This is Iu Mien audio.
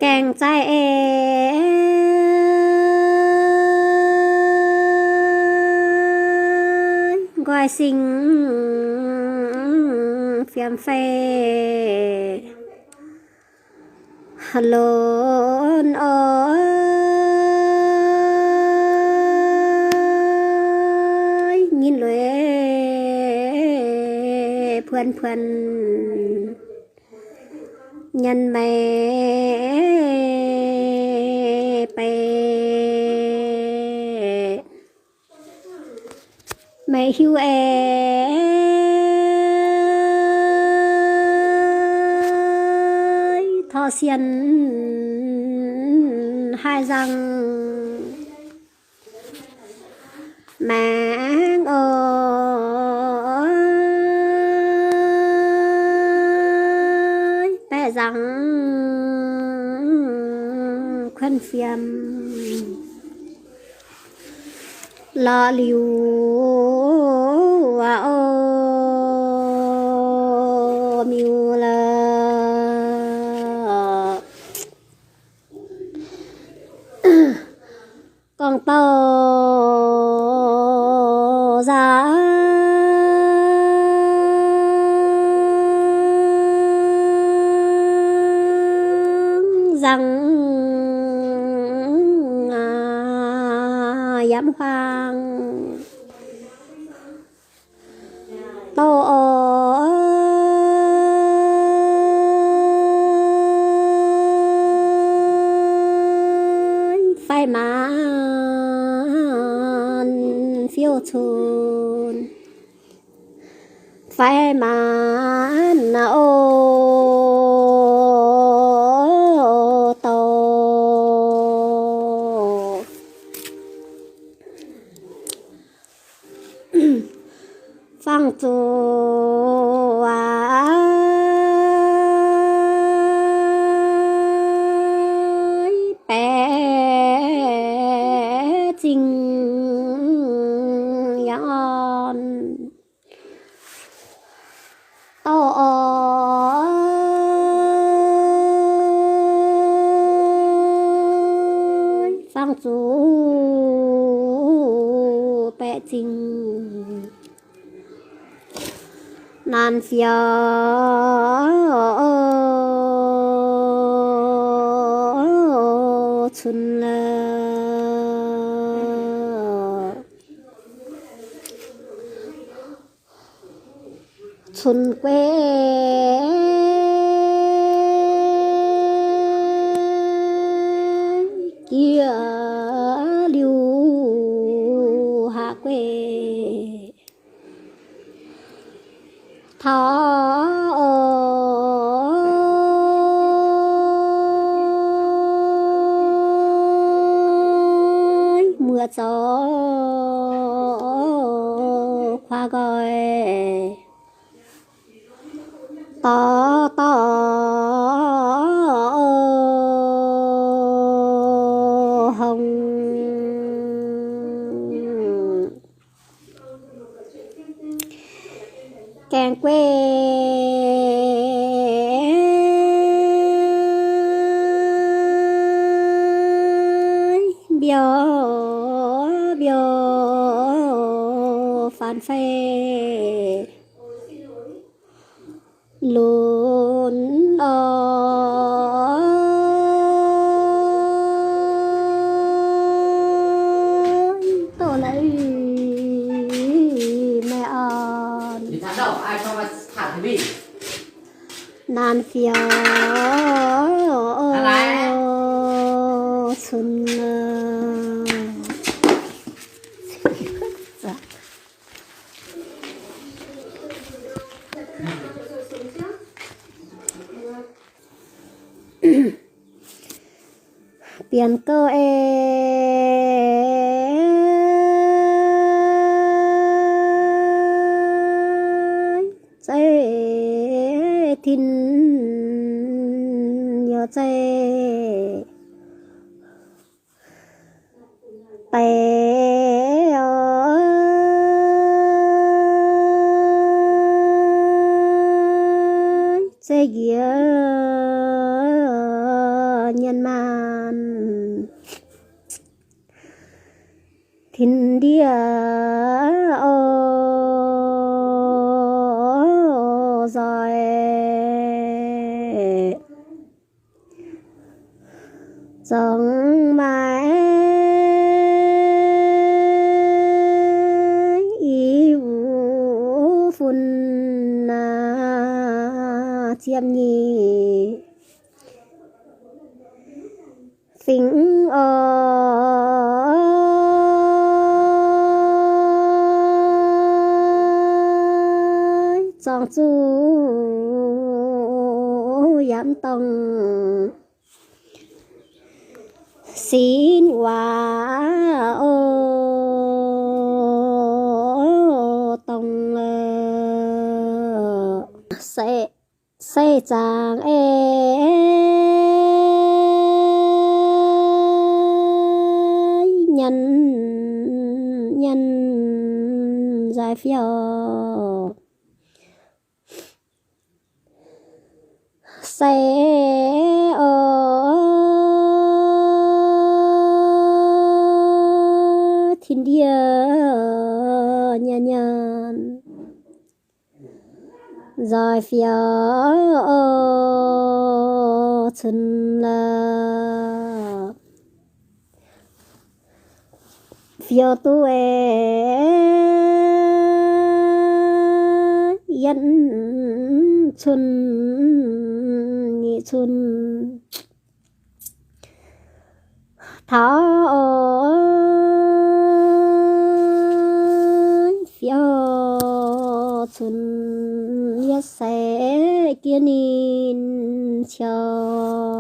Gaengh zaaih ei nqoi sing fiem fei lorqc oix nyinc lueic puonx puonx nyanc maiv bei maiv hiuv ei torqv sienh haih nzangc maengx oix baeqc nzangc kuonv fiem lorqc liuz aqv o, miuc lorqc. Gorngv bouh nzangc nzangc yaac huaang douh oix fai maanc fiuv cun fai maanc o douh fangx zuqc aac baeqc zingh yaac orn douh oix fangx zuqc baeqc zingh naanc fiouv cun lorqc. Cun gueiv jiex liuz haav gueiv taux oix muoz zoux kuav nqoi dorh dorh hngongx. Gaengh gueiv mbiouh mbiouh faan fei lunx oix doqc la'uix maiv orn. Naanc fiouv cun Bienh gouv ei zeiv tin youz zeiv deix oix zeiv njiec nyei O, nzoih zorngx maaih i wuov fun aac, ziepc nyeic fingx oix zorngx zuqc yaac mv dorngc sin waac o, dorngc se, se zaangc ei nyanc, nyanc nzaaih fiouv se o, tin ndie nyanc nyanc nzaaih fiouv o, cunx la'fiouv duqv ei yietc cun, nyic cun taux o, fiouv cun yietc se jiex ninh ciou